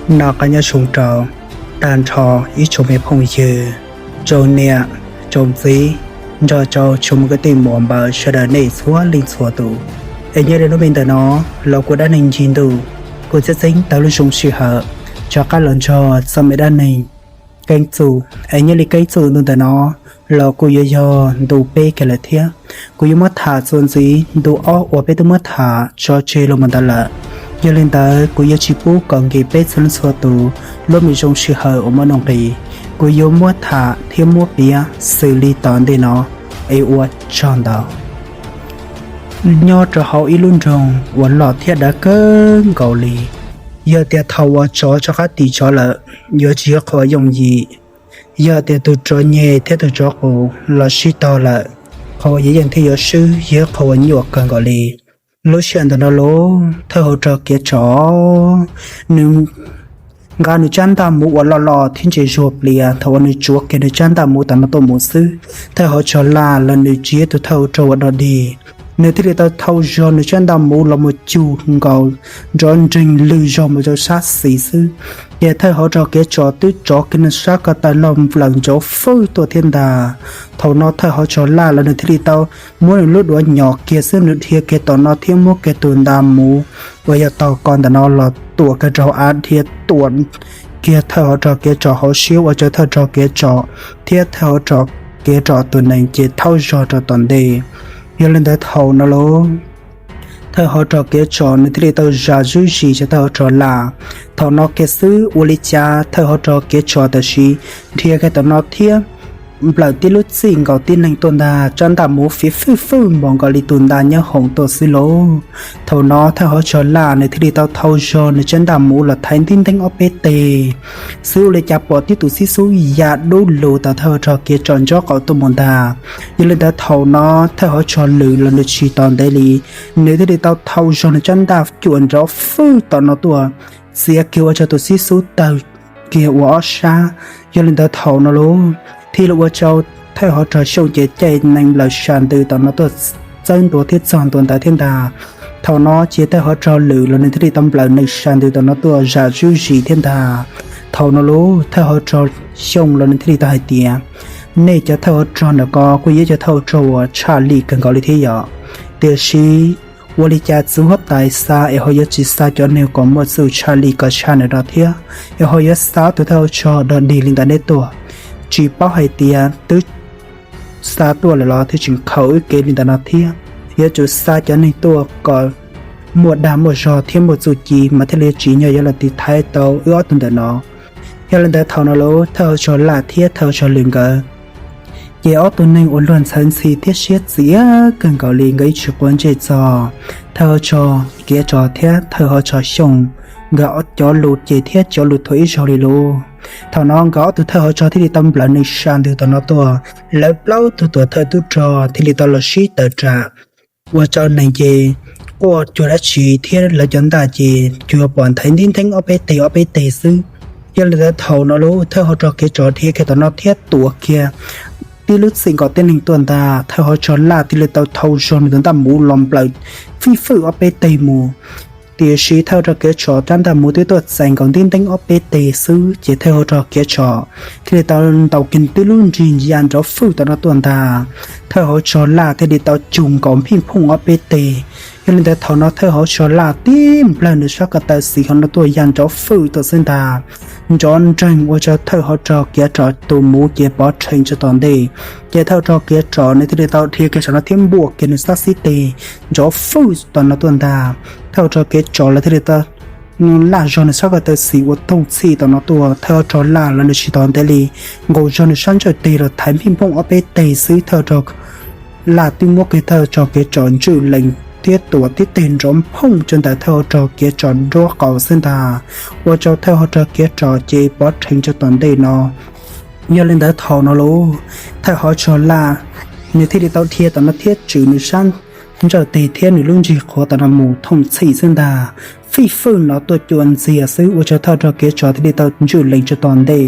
Noj qab nyob zoo rau tag nrho ib tsoom me phooj ywg, tsoom niam, tsoom txiv, nrog rau tsoom me kwv tij muam npawg sawv daws nej txhua leej txhua tus. Es nyob li hnub me ntawm no los kuv dab neeg Ncig Ntuj kuj txeeb txeeb tau lub zoo sij hawm rov qab los nrog txog me dab neeg Keeb Txuj. Es nyob li Keeb Txuj ntu ntawm no los kuj yuav yog ntu peb kiag lawm thiab. Kuv yuav muab tham txuas ntxiv ntu ob uas peb twb muab tham tso tseg los mus ntawd lawm. Yog li ntawd kuv yuav tsis pub kom nkim peb txhua leej txhua tus lub me zoo sij hawm uas muaj nuj nqis. Kuv yuav muab tham thiab muab piav xws li tom ntej no, es ua tsaug ntau. Nyob rau hauv ib lub nroog uas loj thiab dav kawg nkaus li, yog tias thaum uas tsov rov qab tim tsov lawm, yuav tsis yog qhov uas yooj yim. Yog tias tus tsov nyeg thiab tus tsov qus los sib tog lawm, qhov uas yeej yeej thiaj yuav swb yog qhov uas nyuaj kawg nkaus li. Lub sij hawm ntawm no los thawj hauv rog Kev Tsov, nws nqa nws tsab ntaj muv uas loj loj thiab ntse zuag plias. Thaum uas nws tsuav kiag nws tsab ntaj muv tom no tuaj mus xwb, thawj hauv rog Laj los nws tsis yog tus thawj hauv rog uas dog dig, nws thiaj li tau thau zog nws tsab ntaj muv los mus cug nkaus nrov nreeg lwg zog mus rau sab xis xwb. Ces thawj hauv rog Kev Tsov twb tsov kiag nws sab ko taw los nplawm nrov fwj tuaj thiab ntag. Thaum no thawj hauv rog Laj los nws thiaj li tau muab nws lub duav nyom kiag xwb, nws dhia kiag tom no thiab muab kiag tus ntaj muv uas yog tog ko ntawm no los tuam kiag rau av, dhia tuam kiag thawj hauv rog Kev Tsov hauv siab, ua rau thawj hauv rog Kev Tsov thiab thawj hauv rog Kev Tsov tus nees ces thaub zog rau tom ntej. Yog li ntawd thaum no los thawj hauv rog Kev Tsov nws thiaj li tau zam zuj zus rau thawj hauv rog Laj. Thaum no kiag xwb ua li cas thawj hauv rog Kev Tsov tam sim dhia kiag tom no thiab nplawm tib lub txij nkaus tib neeg tuaj ntag, tsab ntaj muv fiv fwj fwj npaum nkaus li tus ntaj nyob hoom tuaj xwb lauj. Thaum no thawj hauv rog Laj nws thiaj li tau thau zog nws tsab ntaj muv los thaiv nteeb nteeb ob peb teg xwb, ua li cas pom tib tus xib xub ya dub lug tom thawj hauv rog Kev Tsov ntsob qaum tuaj mus ntag. Yog li ntawd thaum no thawj hauv rog Lwm los nws tsis tos ntev li, nws thiaj li tau thau zog nws tsab ntaj cuam nrov fwj tom no tuaj, txiav kiag ua rau tus xib xub tawg kiag ua ob sab. Yog li ntawd thaum no los thiaj li ua rau thawj hauv rog Xyooj ces caij nees nplawm sab ntws tom no tuaj txawb ntua thiab txog ntua ntawd thiab ntag. Thaum no ces thawj hauv rog Lwm los nws thiaj li tau nplawm nees sab ntws tom no tuaj zam zuj zus thiab ntag. Thaum no los thawj hauv rog Xyooj los nws thiaj li tau hais tias, nej cov thawj hauv rog ntawm ko kuj yog cov thawj hauv rog uas tshaj lij kawg nkaus li thiab yom. Tiam sis ua li cas txiv huab tais xa es ho yuav tsis xa cov neeg kom muaj txuj tshaj lij kom tshaj ntawm no thiab, es ho yuav xa tus thawj hauv rog dog dig li ntawd neb tuaj? Tsis paub hais tias twb xa tuaj lawm los twb tseem khaus wb kev li ntawd no thiab. Yuav tsum xa cov neeg tuaj kom muaj dag muaj zog thiab muaj txuj ci mas thiaj li tsim nyog yuav los tiv thaiv tau wb ob tug ntawm no. Yog li ntawd thaum no los thawj hauv rog Laj thiab thawj hauv rog Lwm nkawd ces ob tug neeg uas luag ntxhawv ntxhi thiab siab txias kawg nkaus li, nkawd yeej tsis quav ntsej txog thawj hauv rog Kev Tsov thiab thawj hauv rog Xyooj nkawd cov lus cem thiab cov lus thuam ib zaug li lauj. Thaum no nkawd ob tug thawj hauv rog thiaj li tau nplawm nees sab ntws tom no tuaj, lawv plaub tug tuam thawj tub rog thiaj li tau los sib tawm tsam ua rau nees ces quaj cuag dab tsi thiab lawv cov ntaj ces cuag pom ntheev nteeb nteeb ob peb teg ob peb teg xwb. Yog li ntawd thaum no los thawj hauv rog Kev Tsov dhia kiag tom no thiab tuam kiag tib lub txij nkaus tib neeg tuaj ntag, thawj hauv rog Laj thiaj li tau thau zog nws tus ntaj muv los nplawm fij fwj ob peb teg mus. Tiam sis thawj hauv rog Kev Tsov tsab ntaj muv twb tuaj txais nkaus nteeb nteeb ob peb teg xwb ces thawj hauv rog Kev Tsov thiaj li tau ntaus kiag tib lub nrig ya nrov fwj tom no tuaj ntag, thawj hauv rog Laj thiaj li tau cug nkaus phij phooj ob peb teg. Yog li ntawd thaum no thawj hauv rog Laj tib nplawg nws sab ko taw xis hauv no tuaj ya nrov fwj tuaj xwb ntag. Nrov nreeg ua rau thawj hauv rog Kev Tsov tus muv ces pov rhees rau tom ntej. Ces thawj hauv rog Kev Tsov nws thiaj li tau dhia kiag saum no thiab npuaj kiag nws sab xib teg nrov fwj tom no tuaj ntag. Thawj hauv rog Kev Tsov lawv thiaj li tau laj zog nws sab ko taw xis ua thooj txhij tom no tuaj. Thawj hauv rog Laj los nws tsis tos ntev li, nqus zog nws sab ntsawj teg los thaiv phij phooj ob peb teg xwb thawj hauv rog Laj twb muab kiag thawj hauv rog Kev Tsov ntswj lees thiab tuam tib teg nrov phooj rau ntawm thawj hauv rog Kev Tsov nruab qaum xwb ntag, ua rau thawj hauv rog Kev Tsov ces pov rhees rau tom ntej no. Yog li ntawd thaum no los thawj hauv rog Laj nws thiaj li tau dhia tom no thiab tswm nws sab ntsawj teg thiab nws lub nrig qhuav tom no mus thooj txhij xwb ntag. Fij fwj no tuaj cua ntxiag xwb ua rau thawj hauv rog Kev Tsov thiaj li tau ntswj lees rau tom ntej.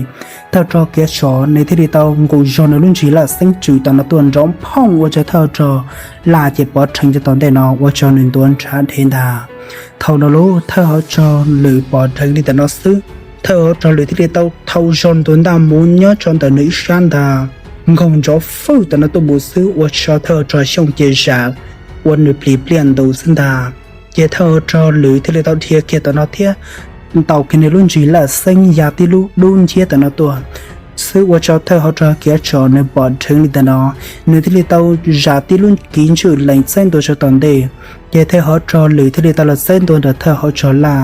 Thawj hauv rog Kev Tsov nws thiaj li tau nqus zog nws lub nrig laj xeeb tswm tom no tuaj nrov phooj ua rau thawj hauv rog Laj ces pov rhees rau tom ntej no ua rau nws ntuav ntshav dhev ntag. Thaum no los thawj hauv rog Lwm pom dheev li ntawm no xwb thawj hauv rog Lwm thiaj li tau thau zog ntua ntaj mus nyob rau ntawm nws ib sab ntag, nkaug ntsoov fwj tam no tuaj mus xwb ua rau thawj hauv rog Xyooj ces zam ua nws plis pliaj ntu xwb ntag. Ces thawj hauv rog Lwm thiaj li tau dhia kiag tam no thiab ntaus kiag nws lub ntsis laj xeeb ya tib lub dub nciab tam no tuaj xwb ua rau thawj hauv rog Kev Tsom nws pom dheev li tam no, nws thiaj li tau zam tib lub kiv ntswj lees txeeb ntua rau tom ntej. Ces thawj hauv rog Lwm thiaj li tau los txeeb ntua nram thawj hauv rog Laj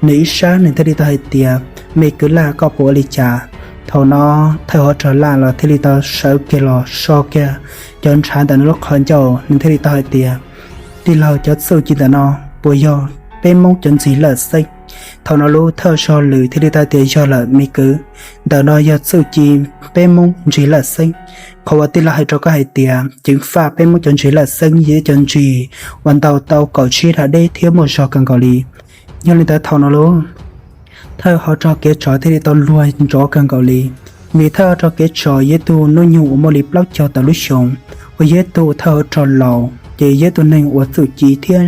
nws ib sab, nws thiaj li tau hais tias, Me kwv Laj, koj puas ua li cas? Thaum no thawj hauv rog Laj los thiaj li tau sawv kiag los so kiag cov ntshav ntawm nws lub qhov ncauj, nws thiaj li tau hais tias, Tij laug, cov txuj ci ntawm no puas yog peb Hmoob cov ntsis laj xeeb? Thaum no lub thawj rog Lwm thiaj li tau hais tias, Yog lawm me kwv, ntawm no yog txuj ci peb Hmoob ntsis laj xeeb. Qhov uas tij laug hais rau koj hais tias ceev faj peb Hmoob cov ntsis laj xeeb yog ib cov ntsis uas ntaus tau kaum tsib dag deb thiab muaj zog kawg nkaus li. Yog li ntawd thaum no lub thawj hauv rog Kev Tsom thiaj li tau luag nrov kawg nkaus li, vim thawj hauv rog Kev Tsom yog ib tug hnub nyoog uas muaj li plaub caug tawm lub xyoo, uas yog ib tug thawj hauv rog laus ces yog ib tug neeg uas txuj ci thiab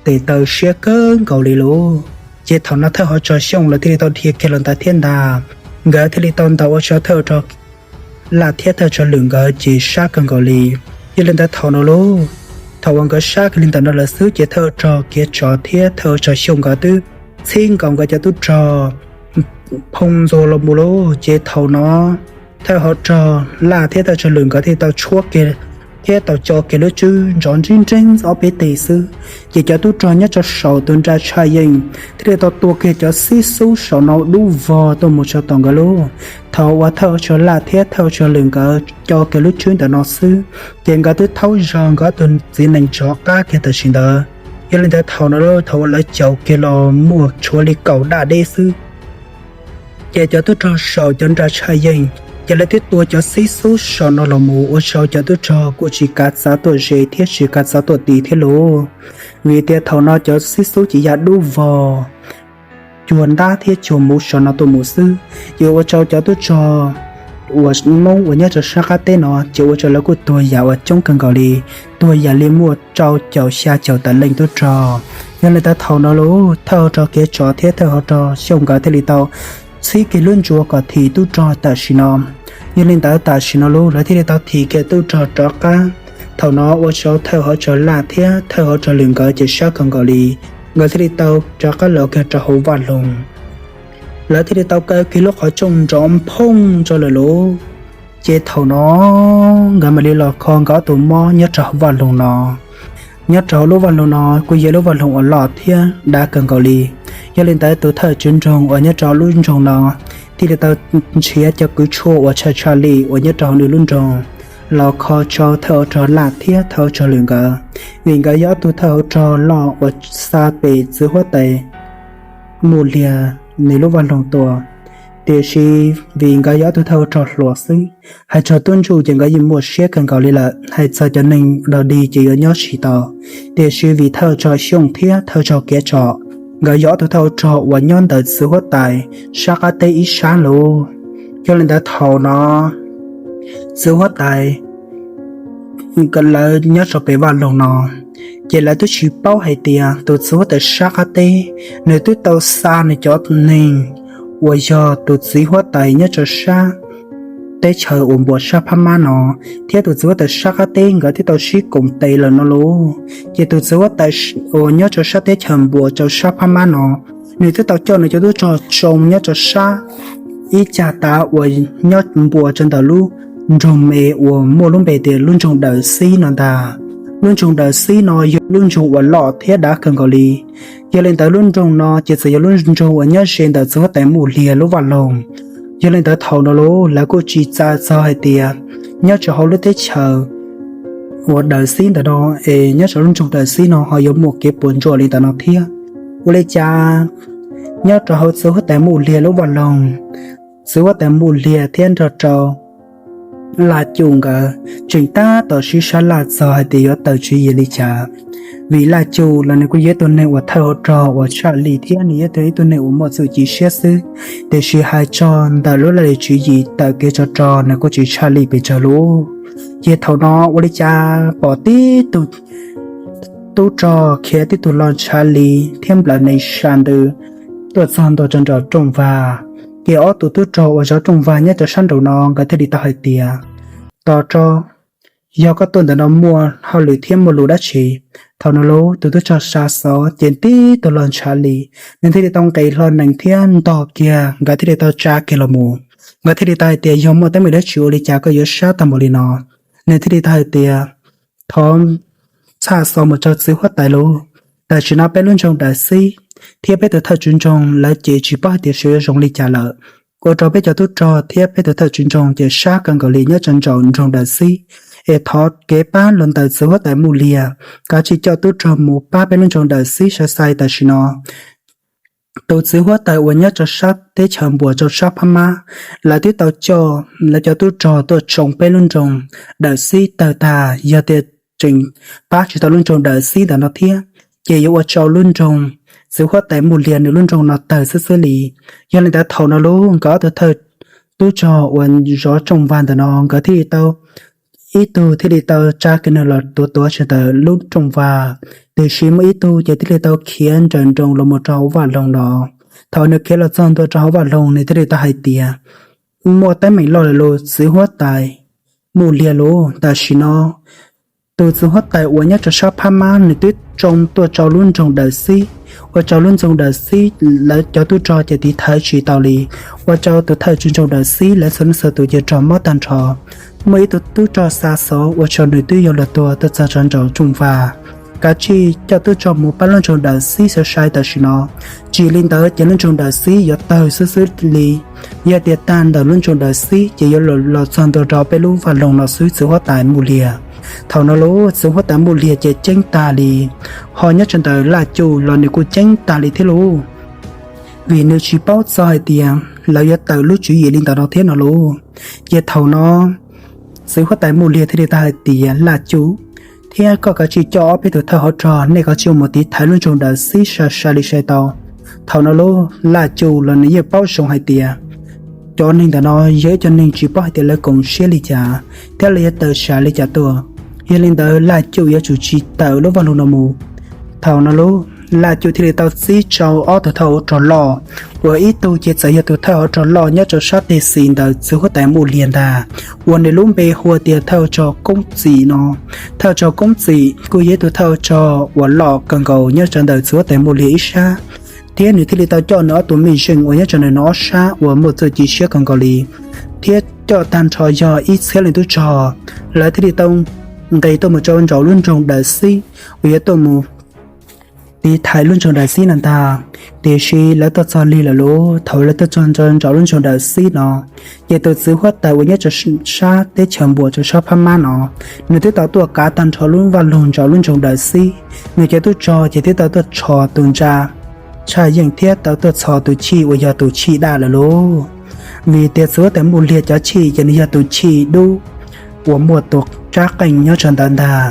tes taw siab kawg nkaus li lauj. Ces thaum no thawj hauv rog Xyooj lawv thiaj li tau dhia kiag los ntawd thiab ntag, nkawd thiaj li tau ntaus ua rau thawj hauv rog Laj thiab thawj hauv rog Lwm nkawd ces sab kawg nkaus li. Yog li ntawd thaum no lauj, thaum uas nkawd sab kiag li ntawm no lawm xwb ces thawj hauv rog Kev Tsom thiab thawj hauv rog Xyooj nkawd twb txhib nkaus nkawd cov tub rog phoo ntxuag los mus lauj. Ces thaum no thawj hauv rog Laj thiab thawj hauv rog Lwm nkawd thiaj tau tshuab kiag thiab tau co kiag lub tswb ntsov nrib nreeb ob peb teg xwb. Ces cov tub rog nyob rau saum tus nra tshaj yeej thiaj li tau tua kiag cov xib xub saum no dub vog tuaj mus rau tom nkawd lauj. Thaum uas thawj hauv rog Laj thiab thawj hauv rog Lwm nkawd co kiag lub tswb ntawm no xwb, ces nkawd twb thaub zog nkawd ob tug txiv nees rov qab kiag tam sim ntawd. Yog li ntawd thaum no lauj, thaum uas lawv caum kiag los muaj tshuav li kaum dag deb xwb. Ces cov tub rog saum cov nra tshaj yeej, ces lawv twb tua cov xib xub saum no los mus ua rau cov tub rog kuj tsis kav txav tuaj ze thiab tsis kav txav tuaj ti thiab lauj. Vim tias thaum no cov xib xub ces ya dub vog cuag ntab thiab cuag muv saum no tuaj mus xwb, ces ua rau cov tub rog uas Hmoob uas nyob rau sab qab teb no ces ua rau lawv kuj tuag yam uas coob kawg nkaus li, tuag yam li muaj rau caum xya caum tawm leej tub rog. Yog li ntawd thaum no lauj, thawj hauv rog Kev Tsom thiab thawj hauv rog Xyooj nkawd thiaj li tau txhib kiag lub ntsua kom thim tub rog tam sim no. Yog li ntawd tam sim no lauj, lawv thiaj li tau thim kiag tub rog rov qab. Thaum no ua rau thawj hauv rog Laj thiab thawj hauv rog Lwm nkawd ces sab kawg nkaus li, nkawd thiaj li tau rov qab los kiag rau hauv vaj loog. Lawv thiaj li tau kaw kiag lub qhov rooj nrov nphooj rau lawm lauj. Ces thaum no nkawd mam li los kho nkawd ob tug mob nyob rau hauv vaj loog no. Nyob rau hauv lub vaj loog no kuj yog lub vaj loog uas loj thiab dav kawg nkaus li. Yog li ntawd tus thawj tswv nroog uas nyob rau lub nroog no thiaj li tau nrhiav cov kws tshuaj uas tshaj tshaj li uas nyob rau hauv nws lub nroog los kho rau thawj hauv rog Laj thiab thawj hauv rog Lwm nkawd, vim nkawd yog ob tug thawj hauv rog loj uas xa pem txiv huab tais Mus Liag nws lub vaj loog tua. Tiam sis vim nkawd yog ob tug thawj hauv rog hluas xwb, hais txog tub ntsuj ces nkawd yeej muaj siab kawg nkaus li lawm, hais txog cov neeg dog dig ces yuav nyob tsis tau. Tiam sis vim thawj hauv rog Xyooj thiab thawj hauv rog Kev Tsom, nkawd yog ob tug thawj hauv rog uas nyob ntawm txiv huab tais sab qab teb ib sab lauj. Yog li ntawd thaum no txiv huab tais lawv nyob rau pem vaj loog no, ces lawv twb tsis paub hais tias tus txiv huab tais sab qab teb nws twb tau xa nws cov neeg uas yog tus txiv huab tais nyob rau sab teb chaws uas npuas sab phab mab no, thiab tus txiv huab tais sab qab teb nkawd twb tau sib koom tes lawm no lauj. Ces tus txiv huab tais uas nyob rau sab teb chaws npuas rau sab phab mab no, nws twb tau coj nws cov tub rog tsoo nyob rau sab ib cag tav uas nyob npuas rau ntawm lub nroog me uas muaj lub npe tias lub nroog Dawm Xib no ntag. Lub nroog Dawm Xib no yog lub nroog uas loj thiab dav kawg nkaus li. Yog li ntawd lub nroog no ces txawm yog lub nroog uas nyob ze ntawm txiv huab tais Mus Liag lub vaj loog. Yog li ntawd thaum no lauj, lawv kuj tsis txav txog hais tias nyob rau hauv lub teb chaws uas Dawm Xib ntawm no, es nyob rau lub nroog Dawm Xib no ho yuav muaj kev puas ntsuaj li ntawm no thiab. Ua li cas nyob rau hauv txiv huab tais Mus Liag lub vaj loog, txiv huab tais Mus Liag thiab nrog rau Laj Cuj nkawd tseem tab tom sib sab laj txog hais tias yuav tawm tswv yim li cas. Vim Laj Cuj los nws kuj yog ib tug neeg uas thawj hauv rog uas tshaj lij thiab nws yog ib tug neeg uas muaj txuj ci siab xwb, tiam sis hais txog ntawm lub laj lim tswv yim tawm kev tsov rog nws kuj tsis tshaj lij pes tsawg lauj. Ces thaum no ua li cas pom tib tug tub rog khiav tib tug los ntshav li thiab nplawm nees sa ntws tuaj txog ntua rau nraum rooj vag. Ces ob tug tub rog uas zov rooj vag nyob rau sab nraum no nkawd thiaj li tau hais tias, Tos tso, yog koj tuaj ntawm no muaj hauj lwm thiab muaj lus dab tsi? Thaum no lauj, tus tub rog xa xov ces tib tug los ntshav li, nws thiaj li tau nqis hlo nees thiab ntog kiag, nkawd thiaj li tau tsa kiag los mus. Nkawd thiaj li tau hais tias, Yog muaj teeb meem dab tsi ua li cas koj yuav sab tag npaum li no? Nws thiaj li tau hais tias, Thov txhaj xov mus rau txiv huab tais lauj, tam sim no peb lub nroog Dawm Xib thiab peb tus thawj tswv nroog lawv ces tsis paub hais tias seb yuav zoo li cas lawm. Ua rau peb cov tub rog thiab peb tus thawj tswv nroog ces sab kawg nkaus li nyob rau nraum nroog Dawm Xib. Es thov kev pab los ntawm txiv huab tais Mus Liag, kav tsij coj tub rog mus pab peb lub nroog Dawm Xib sai sai tam sim no. Tus txiv huab tais uas nyob rau sab teb chaws npuas rau sab Phab Mab, lawv twb tau coj lawv cov tub rog tuaj tsoo peb lub nroog Dawm Xib tawg tag. Yog tias tseem pab tsis tau lub nroog Dawm Xib ntawm no thiab, ces yuav ua rau lub nroog txiv huab tais Mus Liag nws lub nroog no tawg xwb xwb li. Yog li ntawd thaum no lauj, nkawd ob tug thawj tub rog uas zov rooj vag ntawm no nkawd thiaj li tau, ib tug thiaj li tau tsa kiag nws los tuav tuav tsis ntawm lub rooj vag, tiam sis muaj ib tug ces thiaj li tau khiav nrawm nroos los mus rau hauv vaj loog no. Thaum nws khiav los txog ntua rau hauv vaj loog, nws thiaj li tau hais tias, Muaj teeb meem loj lawm lauj, txiv huab tais Mus Liag lauj, tam sim no tus txiv huab tais uas nyob rau sab Phab Mab nws twb tsoo tuaj rau lub nroog Dawm Xib, ua rau lub nroog Dawm Xib lawv cov tub rog ces tiv thaiv tsis tau li, ua rau tus thawj tswv nroog Dawm Xib lawv txhua leej txhua tus ces raug mob tag nrho. Muaj ib tug tub rog xa xov ua rau nws twb yuav luag tuag tuaj txog rau nraum rooj vag, kav tsij coj tub rog mus pab lub nroog Dawm Xib sai sai tam sim no. Tsis li ntawd ces lub nroog Dawm Xib yuav tawg xwb xwb li. Yog tias tag ntawm lub nroog Dawm Xib ces yuav los txog ntua rau peb lub vaj loog no xwb, txiv huab tais Mus Liag. Thaum no lauj, txiv huab tais Mus Liag ces ceeb tag li, ho nyob rau ntawm Laj Cuj los nws kuj ceeb tag li thiab lauj. Vim nws tsis paub txog hais tias lawv yuav tawm lub tswv yim li ntawd no thiab no lauj. Ces thaum no txiv huab tais Mus Liag thiaj li tau hais tias, Laj Cuj, thiab koj kav tsij coj ob peb tus thawj hauv rog, nej kav tsij mus tiv thaiv lub nroog Dawm Xib sai sai li sai tau. Thaum no lauj, Laj Cuj los nws yeej paub zoo hais tias cov neeg ntawm no yog ib co neeg tsis paub hais tias lawv koom siab li cas thiab lawv yuav tawm tsam li cas tuaj. Yog li ntawd Laj Cuj yuav tsum tsis tawm lub vaj loog no mus. Thaum no lauj, Laj Cuj thiaj li tau txib rau ob tug thawj hauv rog loj, uas ib tug ces txawm yog tus thawj hauv rog loj nyob rau sab teg xis ntawm txiv huab tais Mus Liag ntag, uas nws lub npe hu tias thawj hauv rog Koob Txim no. Thawj hauv rog Koob Txim kuj yog ib tug thawj hauv rog uas loj kawg nkaus nyob rau ntawm txiv huab tais Mus Liag ib sab, thiab nws thiaj li tau coj nws ob tug mej zeej uas nyob rau ntawm nws ob sab uas muaj txuj ci siab kawg nkaus li, thiab coj tag nrho yog ib txhiab leej tub rog, lawv thiaj li tau nqis tuaj mus rau nraum lub nroog Dawm Xib uas yuav tuaj mus tiv thaiv lub nroog Dawm Xib no ntag. Tiam sis lawv tuaj txog lig lawm lauj, thaum lawv tuaj txog nraum lub nroog Dawm Xib no, ces tus txiv huab tais uas nyob rau sab teb chaws npuas rau sab Phab Mab no, nws twb tau tuaj kav tag nrho lub vaj loog nraum lub nroog Dawm Xib. Nws cov tub rog ces twb tau tuaj txhos tus ntsa tshaj yeej thiab tau tuaj txhos tus chij uas yog tus chij daj lawm lauj. Vim tias txiv huab tais Mus Liag cov chij ces nws yog tus chij dub uas muaj tus rab qeej nyob rau ntawd ntag.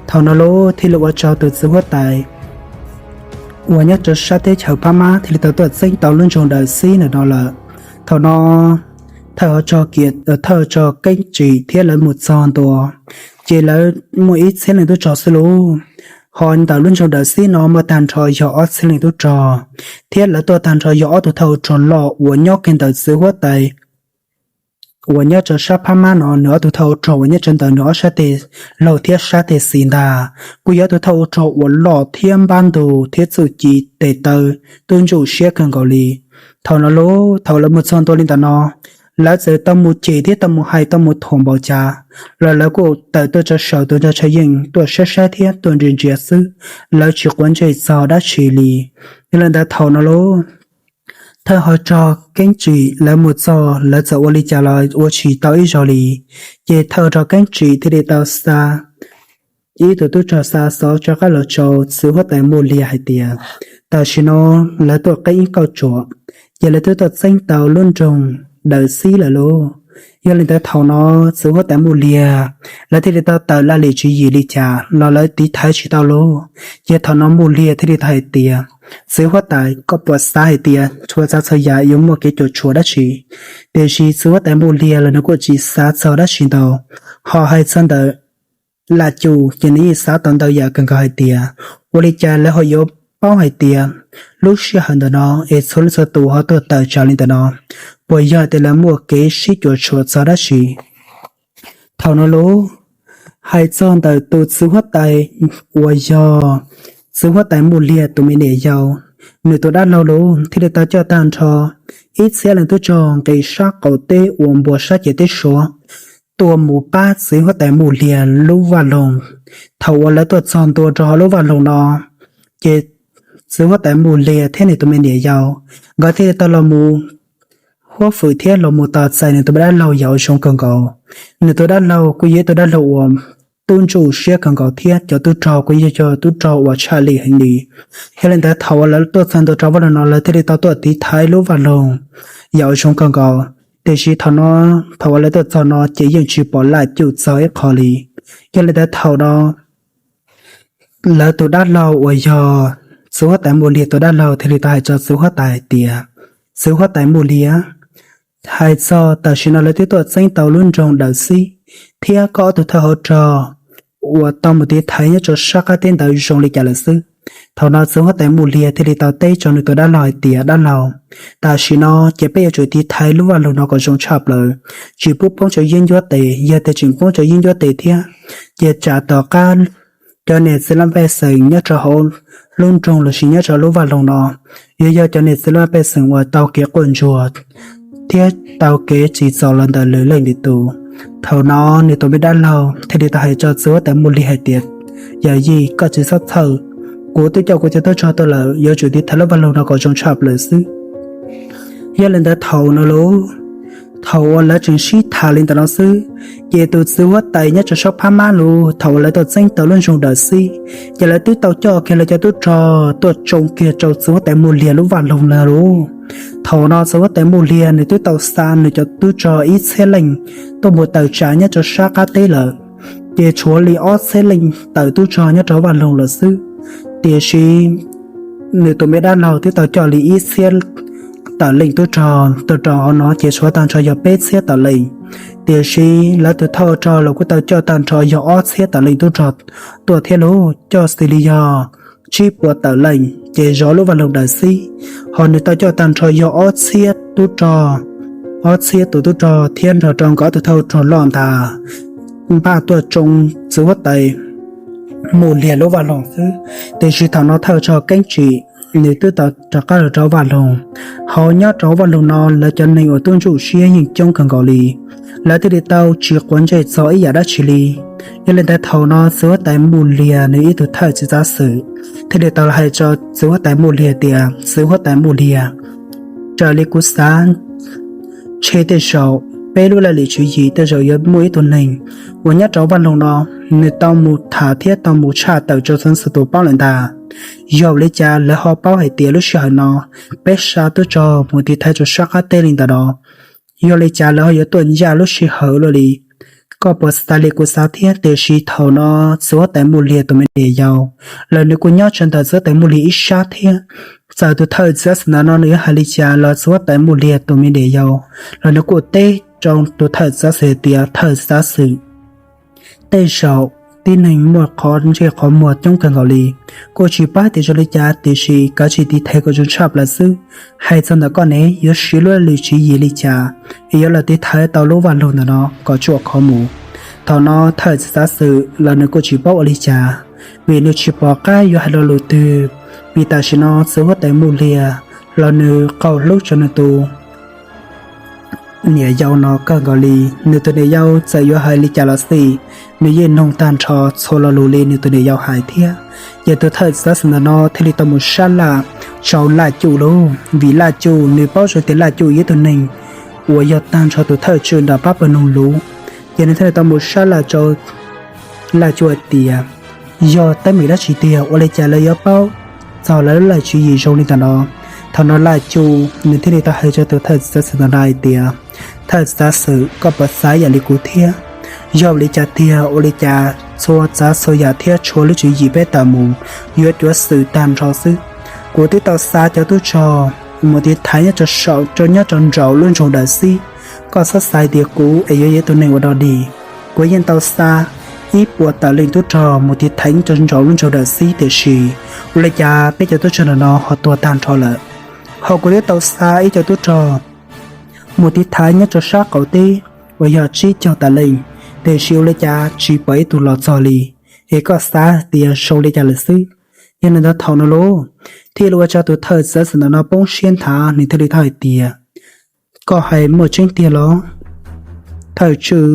Thaum no lauj, thiaj li ua rau tus txiv huab tais uas nyob rau sab teb chaws Phab Mab thiaj li tau tuaj txeeb tau lub nroog Dawm Xib ntawm no lawm. Thaum no thawj hauv rog Keeb Tsim thiab lawv mus txog ntua, ces lawv muaj ib txhiab leej tub rog xwb lauj. Ho ntawm lub nroog Dawm Xib no muaj tag nrho yog ob txhiab leej tub rog, thiab lawv tuaj tag nrho yog ob tug thawj hauv rog loj uas nyob kiag ntawm txiv huab tais uas nyob rau sab Phab Mab no, nws ob tug thawj hauv rog uas nyob rau ntawm nws ob sab teg laug thiab sab teg xis ntag, kuj yog ob tug thawj hauv rog uas loj thiab npab ntug thiab txuj ci tes taw tub ntsuj siab kawg nkaus li. Thaum no lauj, thaum lawv mus txog ntua li ntawm no, lawv txawm tau mus cem thiab tau mus hais tau mus thuam npaum cas los lawv kuj tawm tuaj rau saum tus ntsa tshaj yeej tuaj saib saib thiab tuaj ntsia ntsia xwb, lawv tsis quav ntsej txog dab tsi li. Yog li ntawd thaum no lauj, thawj hauv rog Keeb Tsim lawv mus txog lawv txawm ua li cas los ua tsis tau ib zaug li. Ces thawj hauv rog Keeb Tsim thiaj li tau xa ib tug tub rog xa xov rov qab los rau txiv huab tais Mus Liag hais tias, tam sim no lawv tuaj qeeb ib kauj ruam, ces lawv twb tuaj txeeb tau lub nroog Dawm Xib lawm lauj. Yog li ntawd thaum no txiv huab tais Mus Liag lawv thiaj li tau tawm laj lim tswv yim li cas los lawv tiv thaiv tsis tau lauj. Ces thaum no Mus Liag thiaj li tau hais tias, txiv huab tais, koj puas xav hais tias txhua tsav txhua yam yuav muaj kev cuam tshuam dab tsi? Tiam sis txiv huab tais Mus Liag los nws kuj tsis xav txog dab tsi ntau. Ho hais txog ntawm Laj Cuj ces nws yeej xav tau ntau yam kawg nkaus hais tias, ua li cas lawv ho yuav paub hais tias lub sij hawm ntawm no es txhua leej txhua tus ho tuaj tawm tsam li ntawm no, puas yog tias lawv muaj kev sib cuam tshuam txog dab tsi? Thaum no lauj, hais txog ntawm tus txiv huab tais uas yog txiv huab tais Mus Liag tus me niam yau, nws tus dab laug lauj thiaj li tau coj tag nrho ib txhiab leej tub rog nqis sab qaum teb uas npuas sab ciam teb suav tuaj mus pab txiv huab tais Mus Liag lub vaj loog. Thaum uas lawv tuaj txog ntua rau hauv lub vaj loog no, ces txiv huab tais Mus Liag thiab nws tus me niam yau, nkawd thiaj li tau los mus huab fwm thiab los mus tos txais nws tus dab laug yam uas zoo kawg nkaus. Nws tus dab laug kuj yog ib tug dab laug uas tub ntsuj siab kawg nkaus thiab cov tub rog kuj yog cov tub rog uas tshaj lij heev li. Yog li ntawd thaum uas lawv tuaj txog ntua rau vaj loog no lawv thiaj li tau tuaj tiv thaiv lub vaj loog yam uas zoo kawg nkaus. Tiam sis thaum no, thaum uas lawv tuaj txog no ces yeej tsis pom Laj Cuj txog ib qho li. Yog li ntawd thaum no lawv tus dab laug uas yog txiv huab tais Mus Liag tus dab laug thiaj li tau hais rau txiv huab tais hais tias, txiv huab tais Mus Liag, hais txog tam sim no lawv twb tuaj txeeb tau lub nroog Dawm Xib thiab koj ob tug thawj hauv rog uas tau mus tiv thaiv nyob rau sab qab teb ntawd zoo li cas lawm xwb. Thaum no txiv huab tais Mus Liag thiaj li tau teb rau nws tus dab laug hais tias, dab laug, tam sim no ces peb yuav tsum tiv thaiv lub vaj loog no kom zoo tshaj plaws, tsis pub poob rau yeeb ncuab tes. Yog tias tseem poob rau yeeb ncuab tes thiab, ces tsam tom qab cov niam txiv laj pej xeem nyob rau hauv lub nroog lossis nyob rau lub vaj loog no yuav yog cov niam txiv laj pej xeem uas tau kev quaj ntsuag thiab tau kev tsim txom los ntawm lwm leej lwm tus. Thaum no nws tus me dab laug thiaj li tau hais rau txiv huab tais Mus Liag hais tias, yawm yij, koj tsis txhob txhawj, kuv twb coj kuv cov tub rog tuaj lawm, yuav tsum tiv thaiv lub vaj loog no kom zoo tshaj plaws xwb. Yog li ntawd thaum no lauj, thaum uas lawv tseem sib tham li ntawm no xwb, ces tus txiv huab tais nyob rau sab phab mab lug, thaum uas lawv tau txeeb tau lub nroog Dawm Xib, ces lawv twb tau coj kiag lawv cov tub rog tuaj tsoo kiag rau txiv huab tais Mus Liag lub vaj loog no lauj. Thaum no txiv huab tais Mus Liag nws twb tau xa nws cov tub rog ib txhiab leej tuaj mus tawm tsam nyob rau sab qab teb lawm, ces tshuav li ob txhiab leej tawm tub rog nyob rau vaj loog lawm xwb. Tiam sis nws tus me dab laug twb tau coj li ib txhiab tawm leej tub rog tuaj rau hauv no, ces tshuav tag nrho yog peb txhiab tawm leej. Tiam sis lawv tus thawj rog los kuj tau coj tag nrho yog ob txhiab tawm leej tub rog tuaj thiab lauj, coj xws li yog tsib puas tawm leej ces zov lub vaj loog Dawm Xib. Ho nws tau coj tag nrho yog ob txhiab tub rog, ob txhiab tus tub rog thiab nrog rau nkawd ob tug thawj rog loj ntag, npaj tuaj tsoo txiv huab tais Mus Liag lub vaj loog xwb. Tiam sis thaum no thawj rog Keeb Tsim nws twb tau rov qab los rau vaj loog. Ho nyob rau vaj loog no lawv cov neeg uas tub ntsuj siab yeej coob kawg nkaus li, lawv thiaj li tau tsis quav ntsej txog ib yam dab tsi li. Yog li ntawd thaum no txiv huab tais Mus Liag nws ib tug thawj txiv txav xwm thiaj li tau hais rau txiv huab tais Mus Liag tias, txiv huab tais Mus Liag, raws li kuv xav, ntshe tej zaum peb lub laj lim tswv yim tej zaum yuav muaj ib tug neeg uas nyob rau vaj loog no, nws tau mus tham thiab tau mus tshaj tawm rau txhua txhua tus paub lawm ntag. Yog li cas lawv ho paub hais tias lub sij hawm no peb xa tub rog mus tiv thaiv rau sab qab teb li ntawm no? Yog li cas lawv ho yuav tuaj ncaj lub sij hawm luaj li? Koj puas xav li kuv xav thiab? Tiam sis thaum no txiv huab tais Mus Liag tus me niam yau los nws kuj nyob tsev ntawm txiv huab tais Mus Liag ib sab thiab. Txawm tus thawj txiv txav xwm ntawm no nws yuav hais li cas los txiv huab tais Mus Liag tus me niam yau los nws kuj teb rau tus thawj txiv txav xwm tias, thawj txiv txav xwm, tej zaum tib neeg muaj qhov ntsej qhov muag coob kawg nkaus li, kuj tsis paub tias zoo li cas, tiam sis kav tsij tiv thaiv kom zoo tshaj plaws xwb. Hais txog ntawm koj ne, yuav siv lub laj lim tswv yim li cas es yuav los tiv thaiv tau lub vaj loog ntawm no kom tsuam qhov mus? Thaum no thawj txiv txav xwm los nws kuj tsis paub ua li cas, vim nws tsis pom qab yuav hais lo lus twg, vim tam sim no txiv huab tais Mus Liag los nws qaug hlub rau nws tus niam yau no kawg nkaus li. Nws tus niam yau txawm yuav hais li cas los xij, nws yeej noog tag nrho txhua lo lus li nws tus niam yau hais thiab. Ces tus thawj txiv txav xwm ntawm no thiaj li tau mus sab laj rau Laj Cuj lauj, vim Laj Cuj nws paub zoo tias Laj Cuj yog ib tug neeg uas yog tag nrho tus thawj tswj nram pab pawg noog lus. Ces nws thiaj li tau mus sab laj rau Laj Cuj hais tias, yog teeb meem dab tsi tiag ua li cas lawv yuav paub txog lawv lub laj tswv yim zoo li ntawm no? Thaum no Laj Cuj nws thiaj li tau hais rau tus thawj txiv txav xwm ntawm no hais tias, thawj txiv txav xwm, koj puas xav ib yam li kuv thiab? Yog li cas tiag ua li cas txhua txav txhua yam thiab txhua lub tswv yim peb tawm mus yuav cuav xwm tag nrho xwb? Kuv twb tau xa cov tub rog mus tiv thaiv nyob rau saum, nyob rau nraum lub nroog Dawm Xib. Koj txhob xav tias kuv es yuav yog ib tug neeg uas dog dig. Kuv yeej tau xa ib puas tawm leej tub rog mus tiv thaiv nyob rau lub nroog Dawm Xib, tiam sis ua li cas peb cov tub rog ntawm no ho tuag tag nrho lawm. Ho kuv twb tau xa ib co tub rog mus tiv thaiv nyob rau sab qaum teb uas yog tsib caug tawm leej, tiam sis ua li cas tsis pom ib tug los txog li. Es koj xav tias zoo li cas lawm xwb? Yog li ntawd thaum no lauj, thiaj li ua rau tus thawj txav xwm ntawm no poob siab nthav, nws thiaj li tau hais tias, koj hais muaj tseeb tiag los, thawj tswj?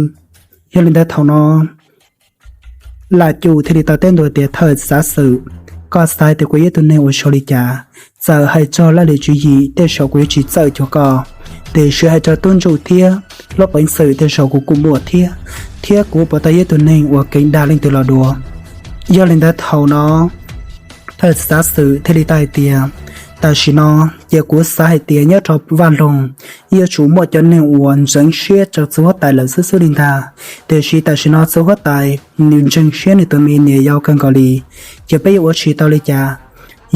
Yog li ntawd thaum no Laj Cum thiaj li tau teb ntua tias, thawj txav xwm, koj xav tias kuv yog ib tug neeg uas zoo li cas? Txawm hais txog laj lim tswv yim tej zaum kuv yuav tsis txawj cuag koj, tiam sis hais rau tub ntsuj thiab lub peev xwm tej zaum kuv kuj muaj thiab, thiab kuv puas tau yog ib tug neeg uas keev dag leej twg los dua. Yog li ntawd thaum no thawj txav xwm thiaj li tau hais tias, tam sim no ces kuv xav hais tias nyob rau vaj loog yuav tsum muaj cov neeg uas ntseev siab rau txiv huab tais lawm xwb xwb li ntag. Tiam sis tam sim no txiv huab tais nws ntseeg siab nws tus me niam yau kawg nkaus li, ces peb yuav ua tsis tau li cas.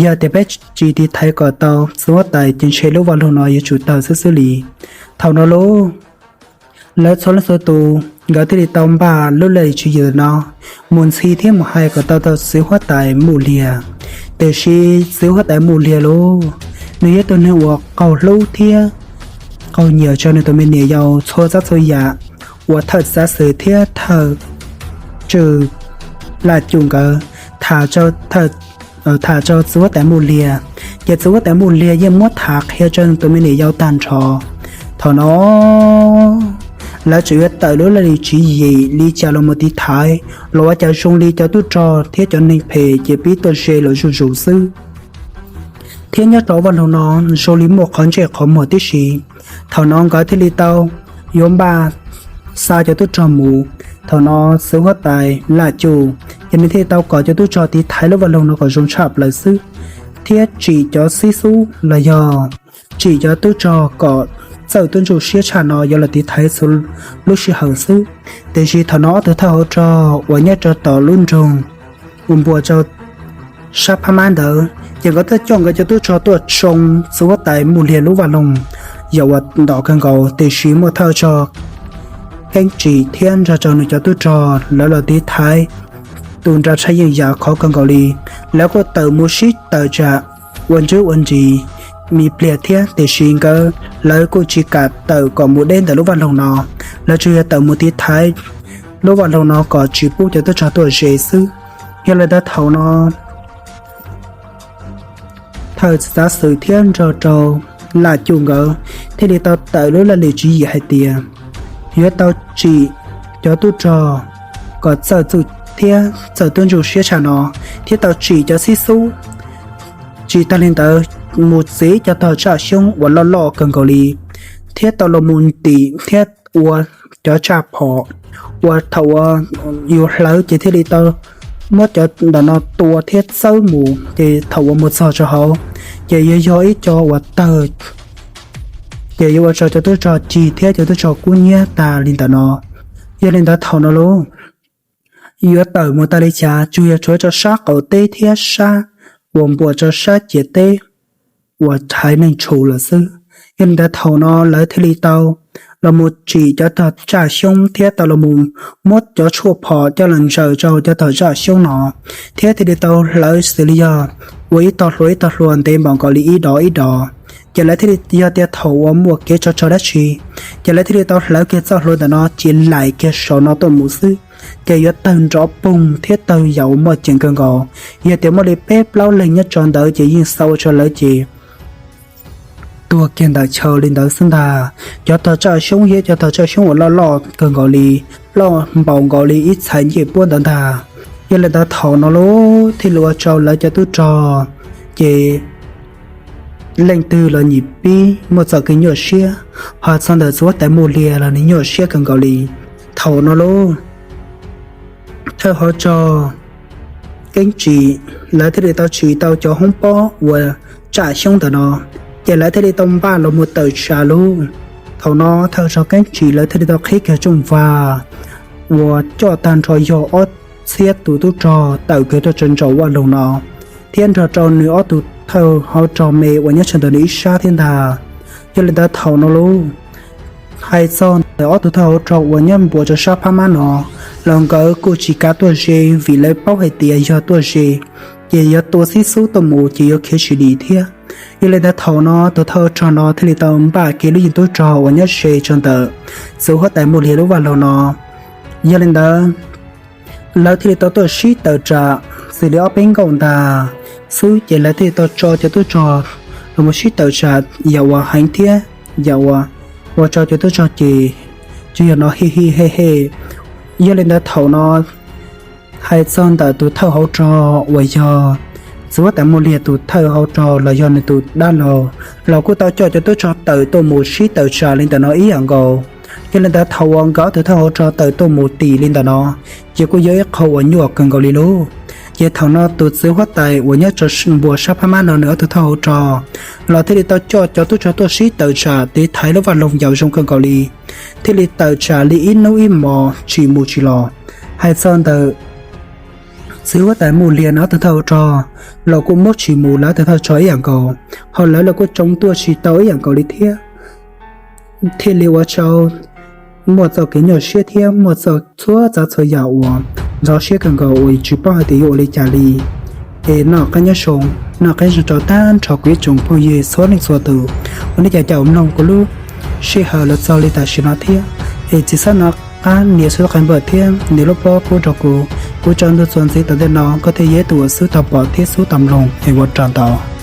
Yog tias peb tsis tiv thaiv kom tau txiv huab tais ces ntshe lub vaj loog no yuav tsum tawg xwb xwb li. Thaum no lauj, lawv txhua leej txhua tus nkawd thiaj li tau npaj lub laj lim tswv yim no mus ntxhi thiab mus hais kom tau tau txiv huab tais Mus Liag. Tiam sis txiv huab tais Mus Liag lauj, nws yog tus neeg uas qaug hlub thiab qaug nyiam rau nws tus me niam yau txhua tsav txhua yam uas thawj txav xwm thiab thawj tswj Laj Cum nkawd tham rau txiv huab tais Mus Liag, ces txiv huab tais Mus Liag yeej muab tham qhia rau nws tus me niam yau tag nrho. Thaum no lawv tseem yuav tawm lub laj lim tswv yim li cas los mus tiv thaiv los ua cas zoo li cov tub rog thiab cov neeg phem ces pib tuaj ze los zuj zus xwb. Thiab nyob rau vaj loog no zoo li muaj qhov ntsej qhov muag tib si. Thaum no nkawd thiaj li tau yuav npaj xa cov tub rog mus. Thaum no txiv huab tais Laj Cum ces nws thiaj li tau kom cov tub rog tiv thaiv lub vaj loog no kom zoo tshaj plaws xwb, thiab tsim cov xib xub los yog tsim cov tub rog kom txawj tub ntsuj siab tshaj no yuav los tiv thaiv txhua lub sij hawm xwb. Tiam sis thaum no ob tug thawj hauv rog uas nyob rau tom lub nroog uas npuas rau sab phab mab ntawd ces nkawd thiaj coj nkawd cov tub rog tuaj tsoo txiv huab tais Mus Liag lub vaj loog, yog ua nto kawg nkaus. Tiam sis muaj thawj rog Keeb Tsim thiab nrog rau nws cov tub rog lawv los tiv thaiv tus nra tshaj yeej yam khov kawg nkaus li. Lawv kuj tawm mus sib tawm tsam ua ntswb ua ntsis me pliag thiab, tiam sis nkawd lawv kuj tsis kam tawm kom mus deb ntawm lub vaj loog no. Lawv tsuas yog tawm mus tiv thaiv lub vaj loog no kom tsis pub cov tub rog tuaj ze xwb. Yog li ntawd thaum no thawj txav xwm thiab nrog rau Laj Cum nkawd thiaj li tau tawm lub laj lim tswv yim hais tias yuav tau tsim cov tub rog kom txawj txuj thiab txawj tub ntsuj siab tshaj no, thiab tau tsim cov xib xub, tsis tag li ntawd mus txiv cov tog tsaj xyoob uas loj loj kawg nkaus li, thiab tau los mus ntim thiab ua cov tsaj phom uas thaum uas yus hlawv ces thiaj li tau muab cov ntawm no tua thiab txawb mus, ces thaum uas mus txog rau hauv ces yuav yog ib co uas tawg, ces yuav ua rau cov tub rog cig thiab cov tub rog kub hnyiab tag li ntawm no. Yog li ntawd thaum no lauj, yuav tawm mus tas li cas tsuas yog tshuav rau sab qaum teb thiab sab uas npuas rau sab ciam teb uas haiv neeg tshum lawm xwb. Yog li ntawd thaum no lawv thiaj li tau los mus tsim cov tog tsaj xyoob thiab tau los mus muab cov tshuaj phom coj los ntsaws rau cov tog tsaj xyoob no, thiab thiaj li tau hlawv xws li yog ua ib tog hlua ib tog hlua ntev npaum nkaus li ib dos ib dos. Ces lawv thiaj li yog tias thaum uas muaj kev tsov rog dab tsi, ces lawv thiaj li tau hlawv kiag txoj hlua ntawm no ces laim kiag saum no tuaj mus xwb, ces yuav tawg nrov poog thiab tawg yam uas muaj ceem kawg nkaus. Yog tias muaj li peb plaub leeg nyob rau ntawd ces yeej xa ua rau lawv ces tuag kiag ntawm chaw li ntawd xwb ntag. Cov tog tsaj xyoob thiab cov tog tsaj xyoob uas loj loj kawg nkaus li, loj npaum nkaus li ib txhais ncej puab ntawd ntag. Yog li ntawd thaum no lauj thiaj li ua rau lawv cov tub rog ces leej twg los nim pib muaj txoj kev nyuaj siab, ho txog ntawm txiv huab tais Mus Liag los nws nyuaj siab kawg nkaus li. Thaum no lauj, thawj hauv rog Keeb Tsim lawv thiaj li tau tsim tau cov hoob pob uas tsaj xyoob ntawm no, ces lawv thiaj li tau npaj los mus tawm tsam lauj. Thaum no thawj rog Keeb Tsim lawv thiaj li tau qhib kiag rooj vag uas coj tag nrho yog ob txhiab tus tub rog tawm kiag tuaj rau ntsaum vaj loog no, thiab nrog rau nws ob tug thawj hauv rog me uas nyob rau ntawm nws ib sab thiab ntag. Yog li ntawd thaum no lauj, Hais txog ntawm ob tug thawj hauv rog uas nyob npuas rau sab phab mab no los nkawd kuj tsis kav tuaj ze, vim lawv paub hais tias yog tuaj ze ces yuav tua xib xub tuaj mus ces yuav khiav tsis dim thiab. Yog li ntawd thaum no tus thawj hauv rog no thiaj li tau npaj kiag lub yeej tub rog uas nyob ze rau ntawm txiv huab tais Mus Liag lub vaj loog no. Yog li ntawd lawv thiaj li tau tuaj sib tawm tsam xws li ob peb nkaus ntag xwb, ces lawv thiaj li tau tso cov tub rog los mus sib tawm tsam yam uas heev thiab yam uas ua rau cov tub rog ces tsuas yog hnov hi hi he he. Yog li ntawd thaum no hais txog ntawm tus thawj hauv rog uas yog txiv huab tais Mus Liag tus thawj hauv rog los yog nws tus dab laug los kuj tau coj cov tub rog tawm tuaj mus sib tawm tsam li ntawm no ib yam nkaus. Yog li ntawd thaum uas nkawd ob tug thawj hauv rog tawm tuaj mus tim li ntawm no ces kuj yog ib qho uas nyuaj kawg nkaus li lauj. Ces thaum no tus txiv huab tais uas nyob rau npuas sab phab mab no nws ob tug thawj hauv rog los thiaj li tau coj cov tub rog tuaj sib tawm tsam tiv thaiv lub vaj loog yaum zoo kawg nkaus li, thiaj li tawm tsam li ib hnub ib hmos tsis mus tsis los. Hais txog ntawm txiv huab tais Mus Liag nws ob tug thawj hauv rog los kuj muab tsis mus lawv ob tug thawj hauv rog ib yam nkaus, ho lawv los kuj tsoo tuaj tsis tau ib yam nkaus li thiab. Thiaj li ua rau muaj txoj kev nyuaj siab thiab muaj txhua txhua tsav txhua yam uas ntxhov siab kawg nkaus uas tsis paub hais tias yuav ua li cas li. Es noj qab nyob zoo, noj qab zoo rau tag nrho kuv ib tsoom phooj ywg txhua leej txhua tus uas nej cov caum mloog kuv lub sij hawm los txog li tam sim no thiab. Es tsis txhob nco qab nias subscribe thiab nias lub pob pub rau kuv, kuv tso ntau txuas ntxiv tom ntej no koj thiaj yog tus uas xub tau pom thiab xub tau mloog es ua rau ntau.